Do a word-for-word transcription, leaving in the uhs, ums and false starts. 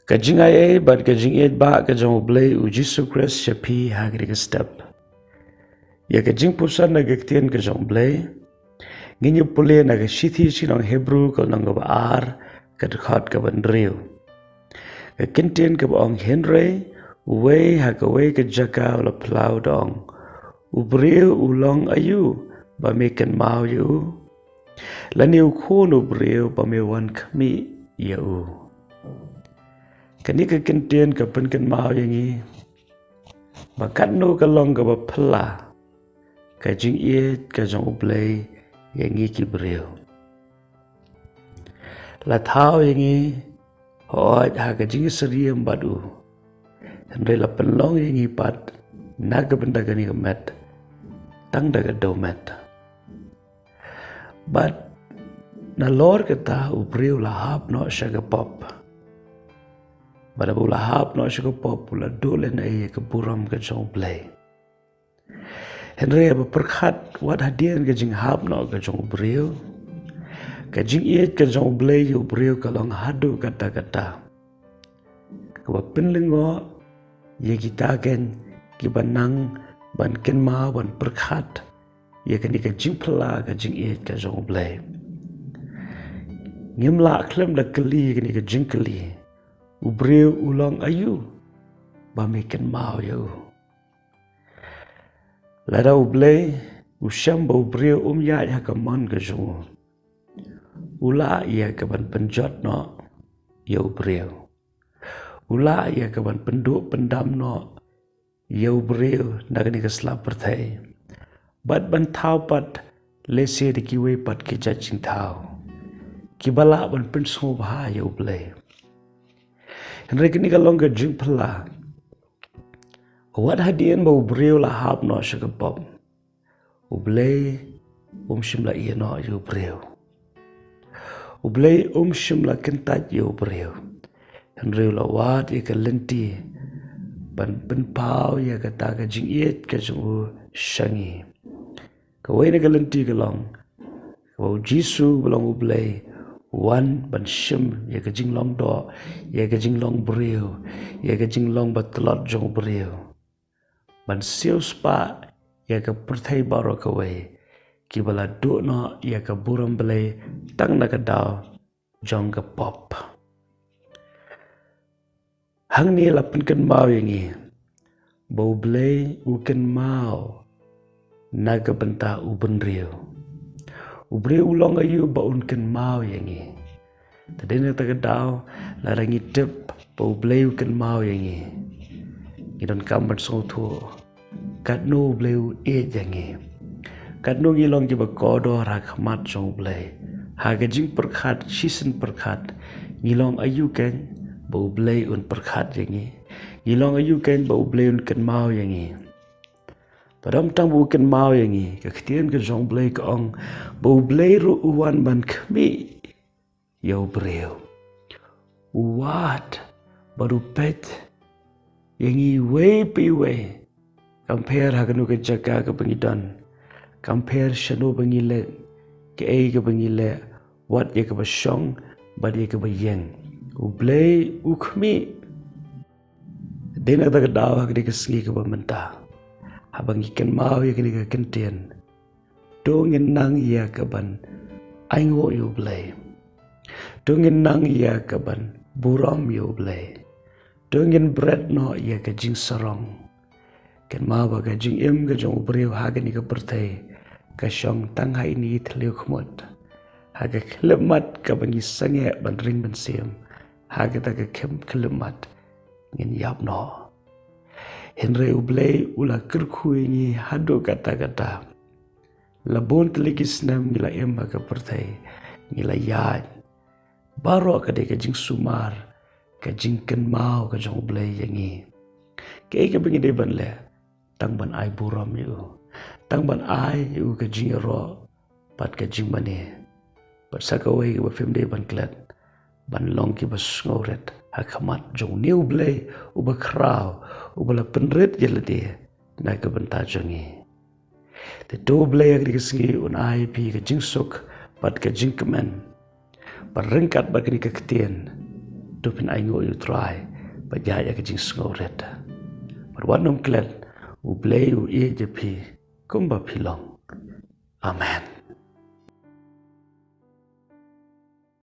Ka jingaiei bad ka jingïeit ba ka jong U Blei U Jisu Khrist sha phi ha kane ka step. Ïa ka jingpuson na ka ktien ka jong U Blei ngin ïa pule na ka shithi sha ki nong Hebru ka lynnong kaba ar, ka dkhot kaba hynriew. Ka ktien kaba ong, hynrei uwei ha kawei ka jaka u la phla u da ong, u briew u long aïu ba me kynmaw ïa u? Lane u khun u briew ba me wan khmih ïa u? Kane ka ktien ka pynkynmaw ïa ngi ba katno ka long kaba phylla ka jingïeit ka jong U Blei ïa ngi ki briew. La thaw ïa ngi hooid ha ka jingsyriem bad u, hynrei la pynlong ïa ngi pat na ka bynta kane ka met tang da ka dewmet. Bad nalor kata u briew la hap noh sha ka pop. Bad haba u la hap noh sha ka pop u la duh lehnohei ïa ka burom ka jong U Blei. Hynrei haba pyrkhat wat hadien ka jinghap noh ka jong u briew, ka jingïeit ka jong U Blei ïa u briew ka long haduh katta katta, kaba pynlyngngoh ïa kita keiñ kiba nang ban kynmaw ban pyrkhat ïa kane ka jingphylla ka jingïeit ka jong U Blei. Ngim lah khlem da kylli kane ka jingkylli, u briew u long aïu ba me kynmaw ïa u? Lada U Blei u shem ba u briew um ïaid ha ka mon ka jong u, u lah ïa ka ban pynjot noh ïa u briew. U lah ïa ka ban pynduh pyndam noh ïa u briew na kane ka sla pyrthei, bad ban thaw pat lehse da kiwei pat ki jait jingthaw kiba lah ban pynsngewbha ïa U Blei. Hynrei kane ka long ka jingphylla. Wat hadien ba u briew la hap noh sha ka pop, U Blei um shym la ïehnoh ïa u briew. U Blei um shym la kyntait ïa u briew. Hynrei u la wad ïa ka lynti ban pynpaw ïa kata ka jingïeit ka jong u sha ngi. Kawei na ka lynti ka long kaba U Jisu ba long U Blei u wan ban shim ïa ka jinglong doh, ïa ka jinglong briew, ïa ka jinglong ba tlot jong u briew, ban siewspah ïa ka pyrthei baroh kawei kiba la duh noh ïa ka burom Blei tang na ka daw jong ka pop. Hangne la pynkynmaw ïa ngi ba U Blei u kynmaw na ka bynta u bynriew. U briew u long aïu ba un kynmaw ïa ngi? Te dei na kata ka daw, lada ngi tip ba U Blei u kynmaw ïa ngi, ngi donkam ban sngewthuh katno U Blei u ïeit ïa ngi. Katno ngi long kiba kordor ha khmat jong U Blei. Ha ka jingpyrkhat shisien pyrkhat, ngi long aïu keiñ ba U Blei un pyrkhat ïa ngi? Ngi long aïu keiñ ba U Blei un kynmaw ïa ngi? Bad ym tang ba u kynmaw ïa ngi, ka ktien ka jong U Blei ka ong ba U Blei ruh u wan ban khmih ïa u briew. U wad bad u peit ïa ngi iwei pa iwei, kam pher ha kano ka jaka kaba ngi don, kam pher shano ba ngi leit, kaei kaba ngi leh, wat ïa kaba shong bad ïa kaba ïeng, U Blei u khmih. Dei na kata ka daw ha kane ka sngi kaba mynta, haba ngi kynmaw ïa kane ka ktien, to ngin nang ïa ka ban ainguh ïa U Blei. To ngin nang ïa ka ban burom ïa U Blei. To ngin bret noh ïa ka jingsarong. Kynmaw ba ka jingim ka jong u briew ha kane ka pyrthei ka shong tang ha ine i thliew khmut, ha ka khyllipmat kaba ngi sangeh ban ring mynsiem. Ha kata ka khyllipmat ngin ïap noh. Hynrei U Blei u la kyrkhu ïa ngi haduh katta katta. La bun tylli ki snem ngi la im ha ka pyrthei, ngi la ïaid. Baroh ka dei ka jingsumar ka jingkynmaw ka jong U Blei ïa ngi. Kaei kaba ngi dei ban leh? Tang ban ai burom ïa u, tang ban ai ïa u ka jingïaroh bad ka jingmane, bad sa kawei kaba phim dei ban klet, ban long kiba sngewrit ha khmat jong une U Blei uba khraw, uba la pynrit ïa lade na ka bynta jong ngi. Te to U Blei ha kane ka sngi un ai ïa phi ka jingsuk bad ka jingkmen ban ryngkat bad kane ka ktien, to phin ainguh ïa u Trai bad ïa ka jingsngewrit. Bad wat nym klet, U Blei u ïeit ïa phi kumba phi long. Amen.